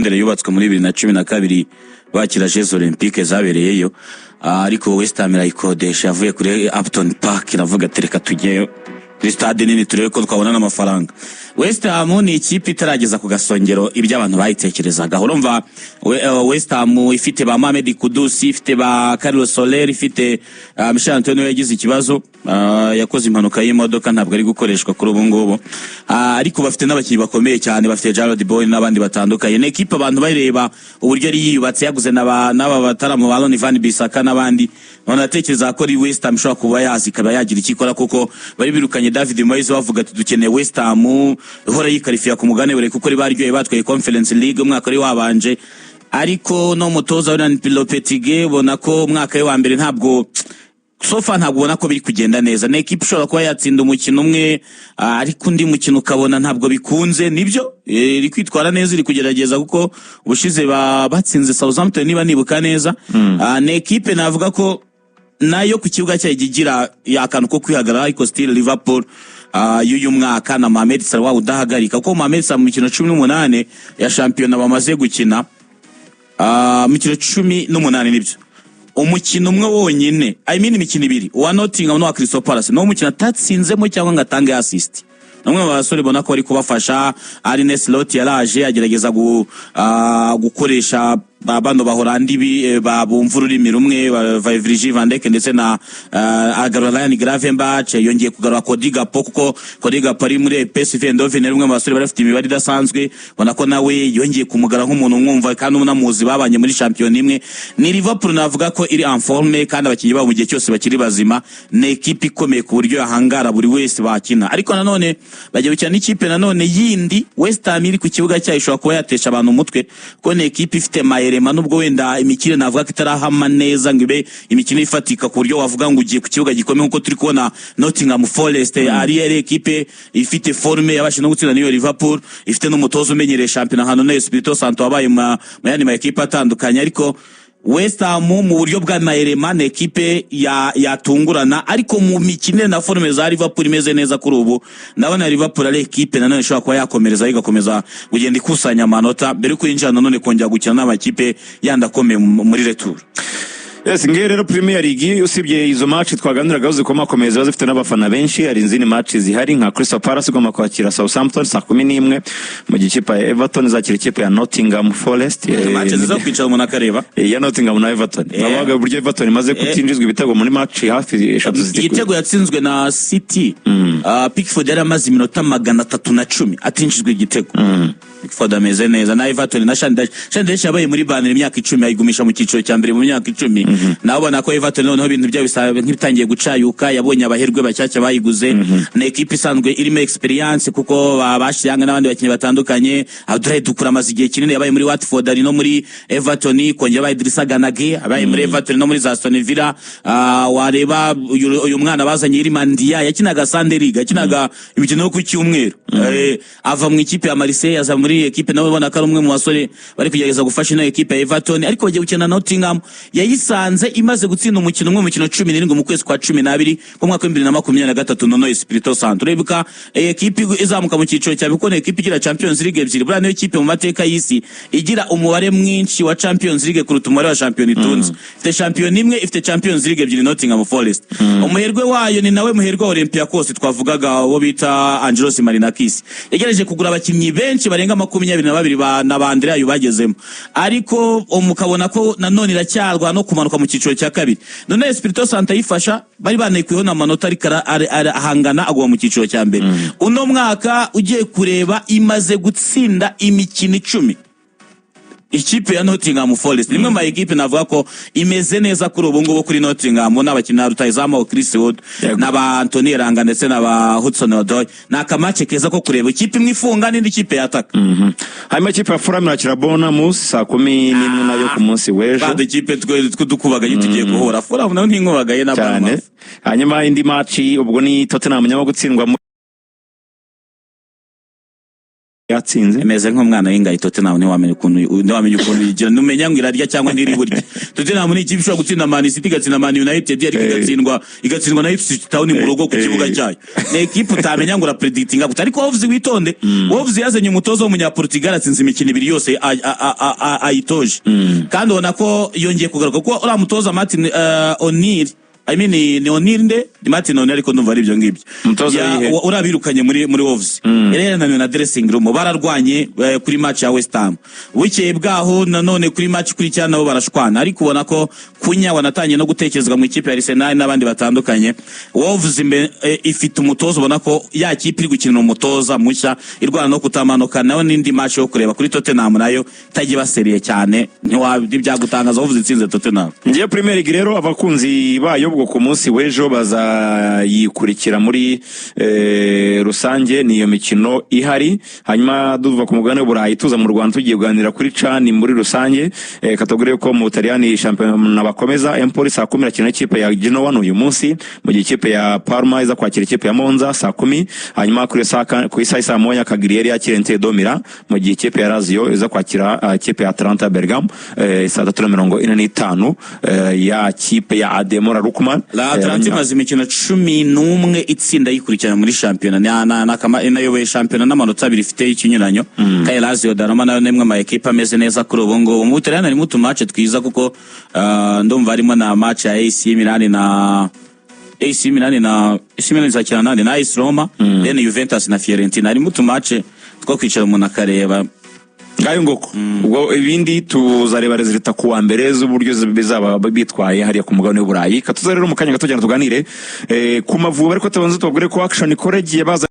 Londres yubatswe muri 2012 bakira Jeux Olympiques zabereyeyo. Ariko West Ham irayikodesha, yavuye kuri Upton Park, iravuga ati: "Reka tujyeyo kuri stade nini turebe ko twabona n'amafaranga." West Ham ni ikipe itarageza ku gasongero ibyo abantu bayitekerezagaho. Urumva West Ham ifite ba Mohamed Kudus, ifite ba Carlos Soler, ifite Michail Antonio yagize ikibazo, yakoze impanuka y'imodoka, ntabwo ari gukoreshwa kuri ubu ngubu. Ariko bafite n'abakinnyi bakomeye cyane, bafite Jarrod Bowen n'abandi batandukanye. Ni ekipe abantu bareba uburyo yari yiyubatse, yaguze n'aba bataramu ba Aaron Wan Bissaka n'abandi, banatekereza ko ari West Ham ishobora kuba yaza ikaba yagira icyo ikora, kuko bari birukanye David Moyes bavuga ati: "Dukeneye West Ham ihora yikarifiya ku mugabane w'Uburayi," kuko baryoheye batwaye Conference League umwaka wari wabanje. Ariko no mutoza Julen Lopetegui, ubona ko umwaka we wa mbere ntabwo, so far ntabwo ubona ko biri kugenda neza. Ni ekipe ishobora kuba yatsinda umukino umwe, ariko undi mukino ukabona ntabwo bikunze. Nibyo, iri kwitwara neza, iri kugerageza, kuko ubushize batsinze Southampton niba nibuka neza. Ni ekipe navuga ko nayo ku kibuga cyayo ijya igira akantu ko kwihagarara, ariko still Liverpool y'uyu mwaka na Mohamed Salah udahagarika, kuko Mohamed Salah mu mikino 18 ya shampiyona bamaze gukina, mikino 18 nibyo, umukino umwe wonyine, I mean imikino ibiri, uwa Nottingham n'uwa Crystal Palace, niwo mukino atatsinzemo cyangwa ngo atange assist. Ni umwe mu basore ubona ko bari kubafasha. Arne Slot yaraje agerageza gukoresha bano Bahorandi bumva ururimi rumwe, Virgil van Dijk ndetse na agarura Ryan Gravenberch, yongeye kugarura Cody Gakpo, kuko Cody Gakpo ari muri PSV Eindhoven, ari umwe mu basore bari bafite imibare idasanzwe. Ubona ko nawe yongeye kumugara nk'umuntu umwumva kandi unamuzi, babanye muri shampiyona imwe. Ni Liverpool navuga ko iri en forme, kandi abakinnyi babo mu gihe cyose bakiri bazima ni ekipe ikomeye ku buryo yahangara buri wese bakina. Ariko nanone bagiye gukina n'ikipe nanone yindi, West Ham iri ku kibuga cyayo, ishobora kuba yatesha abantu umutwe, kuko ni ekipe ifite mayerema, nubwo wenda imikino navuga ko itarahama neza ngo ibe imikino ifatika ku buryo wavuga ngo ugiye ku kibuga gikomeye, nkuko turi kubona Nottingham Forest ari ekipe ifite forme, yabashije no gutsinda n'iyo Liverpool, ifite n'umutoza umenyereye shampiyona nka Nuno Espirito Santo wabaye mu yandi ma ekipe atandukanye. Ariko West Ham mu buryo bwa mayerema ni ekipe yatungurana, ariko mu mikinire na forme za Liverpool imeze neza kuri ubu, ndabona Liverpool ari ekipe nanone ishobora kuba yakomereza, igakomeza kugenda ikusanya amanota mbere yuko yinjira nanone kongera gukina n'amakipe yandi akomeye muri retour. Yes, ngiyo rero Premier League. Usibye izo match twaganiragaho zikomakomeye ziba zifite n'abafana benshi, hari izindi match zihari nka Crystal Palace igomba kwakira Southampton saa 11, mu gihe ikipe ya Everton izakira ikipe ya Nottingham Forest. Match ziza kwicara umuntu akareba. Ya Nottingham na Everton. Bavuga uburyo Everton imaze kutinjizwa ibitego muri match hafi eshatu ziteguye. Igitego yatsinzwe na City, Pickford yari amaze iminota 310 atinjijwe igitego. Pickford ameze neza na Everton na Sean Dyche. Sean Dyche yabaye muri Burnley imyaka 10, ayigumisha mu cyiciro cya mbere mu myaka 10. Nawe ubona ko Everton noneho ibintu byabo bisa nk'ibitangiye gucayuka, yabonye abaherwe bashyashya bayiguze. Ni ekipe isanzwe irimo experience, kuko bashyiriye hamwe n'abandi bakinnyi batandukanye. Abdoulaye Doucouré amaze igihe kinini, yabaye muri Watford, ari no muri Everton, kongera abaye Idrissa Gana Gueye abaye muri Everton no muri za Aston Villa. Wareba uyu mwana bazanye Iliman Ndiaye, yakinaga Sunday League, yakinaga imikino yo ku cyumweru. Ava mu ikipe ya Marseille aza muri ekipe, nawe ubona ko ari umwe mu basore bari kugerageza gufasha ino ekipe ya Everton. Ariko bagiye gukina na Nottingham yayisanze imaze gutsinda umukino umwe mu mikino 17 mu kwezi kwa 12 mu mwaka wa 2023. Nuno Espirito Santo, uribuka ekipe izamuka mu cyiciro cya, kuko ni ekipe igira Champions League ebyiri. Buriya niyo kipe mu mateka y'isi igira umubare mwinshi wa Champions League kuruta umubare wa shampiyona itunze. Ifite shampiyona imwe, ifite Champions League ebyiri, Nottingham Forest. Umuherwe wayo ni nawe muherwe wa Olympiacos twavugaga, uwo bita Angelos Marinakis, yagerageje kugura abakinnyi benshi barenga 22 na ba Andrea bagezemo, ariko mukabona ko nanone iracyarwa no kumanuka mu cyiciro cya kabiri. None Espirito Santo ayifasha, bari banekuyeho n'amanota, ariko ahangana aguma mu cyiciro cya mbere. Uno mwaka ugiye kureba imaze gutsinda imikino 10. Ikipe ya Nottingham Forest ni imwe mu ma ekipe navuga ko imeze neza kuri ubu ngubu. Kuri Nottingham n'abakinnyi ba rutahizamu Chris Wood n'aba Anthony Elanga ndetse n'aba Hudson Odoi, ni akamatch keza ko kureba ikipe imwe ifunga n'indi kipe yataka. Hanyuma ikipe ya Fulham irakira Bournemouth saa 11 nayo ku munsi w'ejo. Bandi ikipe twe tw'udukubagaye tugiye guhura, Fulham nayo ntinkubagaye na cyane. Bournemouth. Hanyuma indi match ubwo ni Tottenham nyuma gutsindwa. Yatsinze. Imeze nk'umwana w'ingayi Tottenham, ntiwamenya ukuntu yigira, ntumenya ngo irarya cyangwa ntiri burya. Tottenham ni ikipe ishobora gutsinda Man City, igatsinda Man United, ariko igatsindwa na Ipswich Town mu rugo ku kibuga cyayo. Ni ekipe utamenya ngo urapredictinga gute. Ariko Wolves, witonde, Wolves yazanye umutoza w'umunyaportugal, atsinze imikino ibiri yose ayitoje, kandi ubona ko yongeye kugaruka, kuko uriya mutoza Martin O'Neill, I mean, ni O'Neill nde? Ni Martin O'Neill, ariko ndumva ari ibyo ngibyo. Umutoza wihe? Uriya birukanye muri Wolves yari yananiwe na dressing room, bararwanye kuri match ya West Ham. Bukeye bwaho nanone kuri match ikurikira nabo barashwana, ariko ubona ko Cunha wanatangiye no gutekerezwa mu ikipe ya Arsenal n'abandi batandukanye. Wolves ifite umutoza, ubona ko ya kipe iri gukinira umutoza mushya, irwana no kutamanuka nayo, n'indi match yo kureba. Kuri Tottenham nayo itajya ibaseriye cyane, ntibyagutangaza Wolves itsinze Tottenham. Ngiye Premier League rero, abakunzi bayo ubwo ku munsi w'ejo bazayikurikira muri rusange, ni iyo mikino ihari. Hanyuma duva ku mugabane w'Uburayi tuza mu Rwanda, tugiye kuganira kuri CHAN muri rusange. Katubwire ko mu Butaliyani shampiyona bakomeza. Empoli saa 10 irakina n'ikipe ya Genoa uyu munsi, mu gihe ikipe ya Parma iza kwakira ikipe ya Monza saa 10. Hanyuma ku isaha saa 1 Cagliari yakira Inter de Milan, mu gihe ikipe ya Lazio iza kwakira ikipe ya Atalanta Bergamo saa 3:45, ya kipe ya Ademola Lookman. La Atalanta imaze imikino 11 itsinda yikurikirana muri shampiyona, inayoboye shampiyona n'amanota 2 ifite y'ikinyuranyo. Kandi Lazio da Roma nayo ni imwe mu ma ekipe ameze neza kuri ubu ngubu. Mu Butaliyani harimo utumatch twiza, kuko ndumva harimo na match ya AC Milan na AC Milan na AC Milan izakina nande? Na AS Roma, then Juventus na Fiorentina. Harimo utumatch two kwicara umuntu akareba. Ngayo nguko. Ubwo ibindi tuzareba résultats ku wa mbere z'uburyo bizaba bitwaye hariya ku mugabane w'Uburayi. Katuza rero mu kanya gato cyane tuganire ku Mavubi, ariko tubanze tubabwire ko Action College yabaza